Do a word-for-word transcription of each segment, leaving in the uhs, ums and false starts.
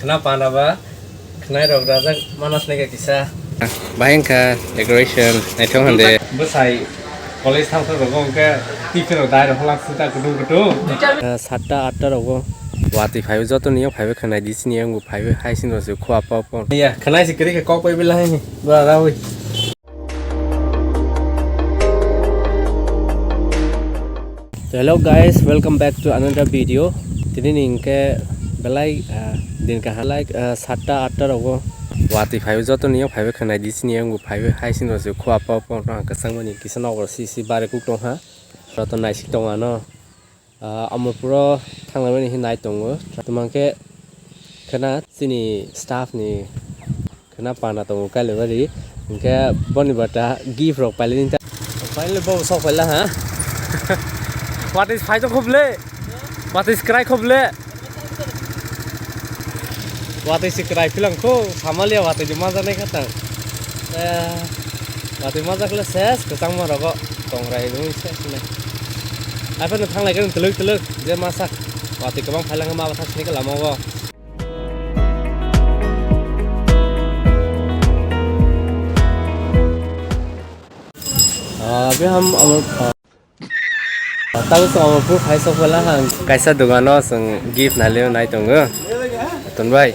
Na pana ba, khnai rok rajak manas nega kisa. Bahai wngkha decoration, naithok hande. Bwsai college thangsa rogo hwnkhe tiffin rok dai rok holak sita kutung kutung. Ah, satta atta rogo watwi phaiwi joto niyo phaiwi khnai di sini yang phaiwi hai sini rok khua pop pop. Iya, khnai si kiri khe kok pai bila hai ni. Ba rawi. So hello guys, welcome back to another video. Tini ni hwnkhe belai, ah, din kaham, like, ah, satta atta rogo watwi phaiwi joto niyo phaiwi khnai di sini yang phaiwi hai sini rok khua pop pop no kwchang mani kisa nogo si si bare kuk tong ha. Joto naisik tong ano. Ah, Amarpuro thanglaimani hinwi nai tongo. Tamo hwnkhe khena chini staff ni khena pana tongo Kailabari. Hwnkhe boni bata gift rok pailini ta. Finally bo sok paila ha. What is fight khub le? What is cry khub le? Watwi si kwrai philang kho, samalia watwi di majaknai kha tang. Eh, watwi majak le ses, kwchangma rogo tongrai rwi ses ne. Aphano thanglai khe twlwk twlwk, je masak. Watwi kwbang phailang ma bathak sini khe lama o. Ah, biham amul, ah, Tabuk tong Amarpur phai sok phaila hang. Kaisa dogano chwng gift nailwi nai tongo. Ton bai.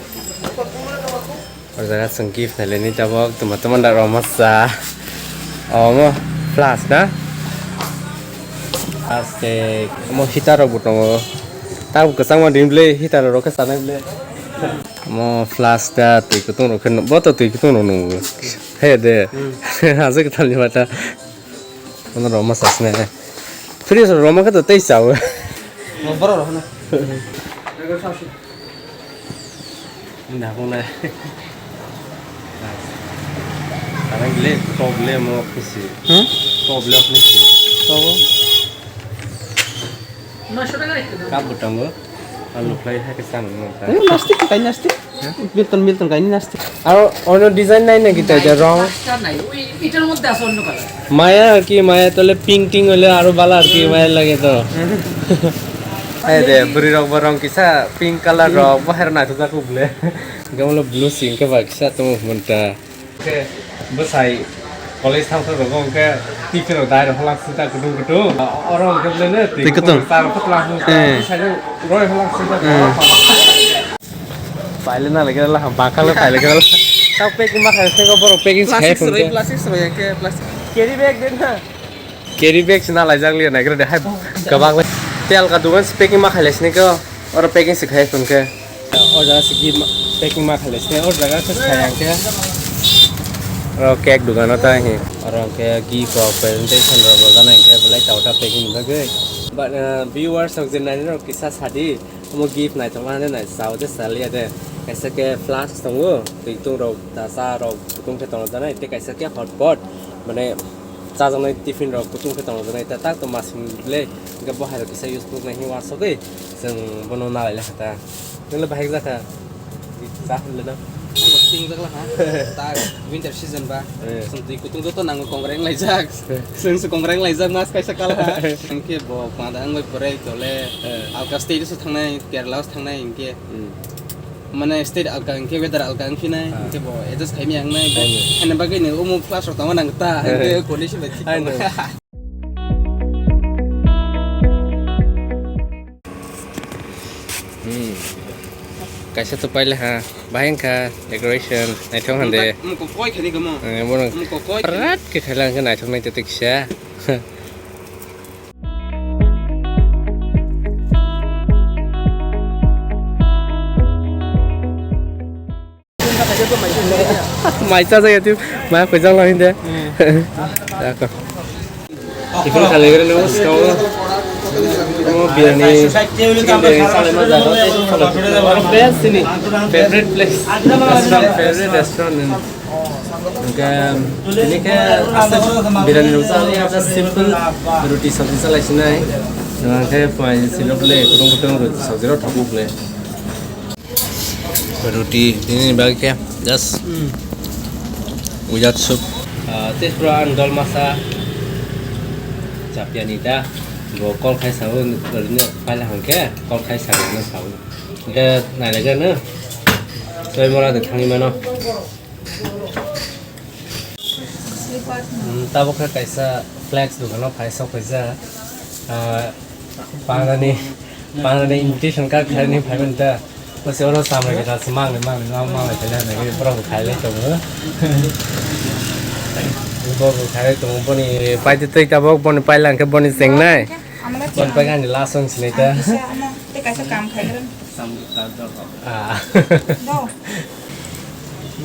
O jaga chwng gift nailwi ni tabuk tuma tuma da roma sa. Omo flask na? Plastic. Omo heater rok bo tongo. Tabuk kwchangma dim le heater rok khe sanai le. Omo flask da twi kutung rok khe bo to twi kutung rok nungo. He de. Aswk kwtal ni mata. Ono roma sasne. Fridge roma khe to tei chawi. Mo boro rok no. Ni na kong na. Karang le top le mo khisi. Hmm? Top le khisi. Top. Cup bo tongo. Ang nuklai hai khe chang nung ta. Eh, nasty, kaini nasty. Milton, Milton, kaini nasty. Aro ono design nai na kita aja rong. Maya ar ki, maya tole pink ting hole aro bala ar ki maya lage to. Hai de, bwrwi rok bo rong kisa pink color rok bo hai rok naithok jak kho bwle. Gamlo blue sing khe ba kisa tong monta. Khe bwsai college thangsa rogo hwnkhe tiffin rok dai rok holak sita kutung kutung. Oro hwnkhe bwleno twi kutung. Twi kutung. Char rok khe tlang hwn. Eh. Bwsai roi holak sita. Eh. Paile na lagi lah, bakal paile kala. Tau packing ma khai sego borok packing khai phun. Plastic roi, plastic roi ke plastic. Carry bag den na. Carry bag sina laijak liya naigra de hai kabak lai. Te alka dugan se packing ma khailai sini ko. Oro packing se khai phun ke. O jaga se gift ma-, packing ma khailai sini. O jaga se khai ang ke. Oro cake dugan o ta hi. Oro ke gift rok presentation rok rojana ke belai tauta packing bagwi. But, uh, viewers rok je nai rok kisa sadi. Omo gift naithok ma hinwi nai chao de saliya de. Kaisa khe flask tongo, twi kutung rok, ta cha rok kutung khe tongo janai, tei kaisa khe hotpot, mane chajaknai tiffin rok kutung khe tongo janai, ta tak to masing ble, hwnkhe bo hai rok kisa use khuluknai hinwi uansugwi chwng bono nalai le kha ta. Nwng le bahai jak kha? Cha hwn le no? Ang bo twi wngjak la ha. Ta winter season ba. Eh. Chwng twi kutung joto nango kongreng laijak. Chwng se kongreng laijak mas kaisa kal ha. Hwnkhe bo panda wngwi pore tole. Eh. Alka state o se thangnai, Kerala o se thangnai hwnkhe. Hmm. Mane state alka hwnkhe weather alka wngphinai, ah, hwnkhe bo adjust khaimaya wngnai. Khaimaya. Haina bagwi ni omo flask rok tongma nang ta, hwnkhe condition bai thik tongma. Hmm. Kaisa to paile ha. Bahai wngkha decoration. Naithok hande. Mukok koi khani kamo. Eh, bono. Mukok koi khani. Rat khe khaila hwnkhe naithok nai tete kisa. Mai cha jaya tu, mai koi jang la hinde. Dako. Tiffin khali gre no, skao. Omo biryani, chicken biryani sale ma jaro. Aro best sini, favorite place. Restaurant, favorite restaurant. Hingke, ini ke asal biryani rok sale, asal simple roti sabji salai sinai. Hingke, poi silo ble, kutung kutung roti sabji rok thabu ble. Roti, ini bagi khe just without soup. Ah, tei pura ang dol masa chapya ni ta, bo kol khai sao, rino paila hangke kol khai sao, no sao. Hingke nai lai jano. Tei mora de thangwi mano. Hmm, tabuk khe kaisa flex dukano phai sok phaijak. Ah, pangnani, pangnani invitation card khaini phaiman ta. Bose oro samai khe ta se mangni, mangni, mang-, mangni khaina nai borok bo khailai tongo. Borok bo khailai tongo, boni paitwi twi tabuk, boni paila hwnkhe boni chengnai. Boni paikha ani last song sinai ta. Tei kaisa kam khai gra. Samung ta do. Ah. Do.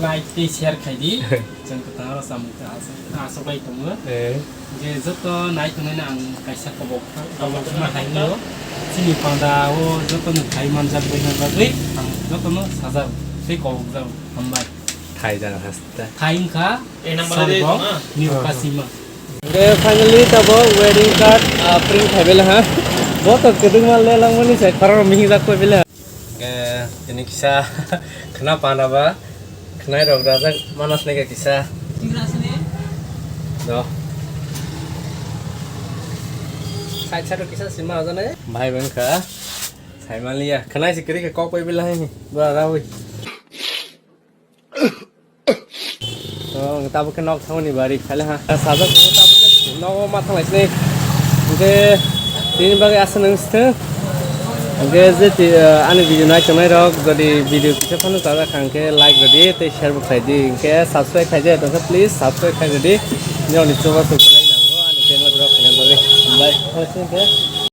Like tei share khai di. Chwng kwthang oro samung ta aswk, aswk bai tongo. Eh. Je joto nai tongnai no ang kaisa kobok, kobok ma hai no. Chini panda o joto no khai manjak bai na bagwi ang joto no sajak tei kobok jak. Hambai. Thai jana haste. Thai wngkha. Eh, number Sorbong, dai, New Kasima. Hwnkhe finally tabuk wedding card, ah, print khai bela ha. Bo to kwdwkma le langmani se khorang mihing jak koi bela. Hwnkhe tini kisa khna panda ba, khnai rok rajak manas nai khe kisa. Do. Side side o kisa sima ajane. Bhai bai wngkha. Sai manliya. Khnai se kwrwi khe kok pai bela hai. Bura rawi. To, ang tabuk khe nok thangmani bari khaile ha. Sajak khe tabuk khe nogo ma thanglai sinai. Hwnkhe tini bagwi aswk nang sithwng. Hwnkhe je ti-, ani video nai tongnai rok, jodi video kisa phano chajak kha, hwnkhe like rwdi tei share bo khlai di. Hwnkhe subscribe khai di, tongkhe please subscribe khai rwdi. Nini chubachu belai nango ani channel rok khaina bagwi. Hambai.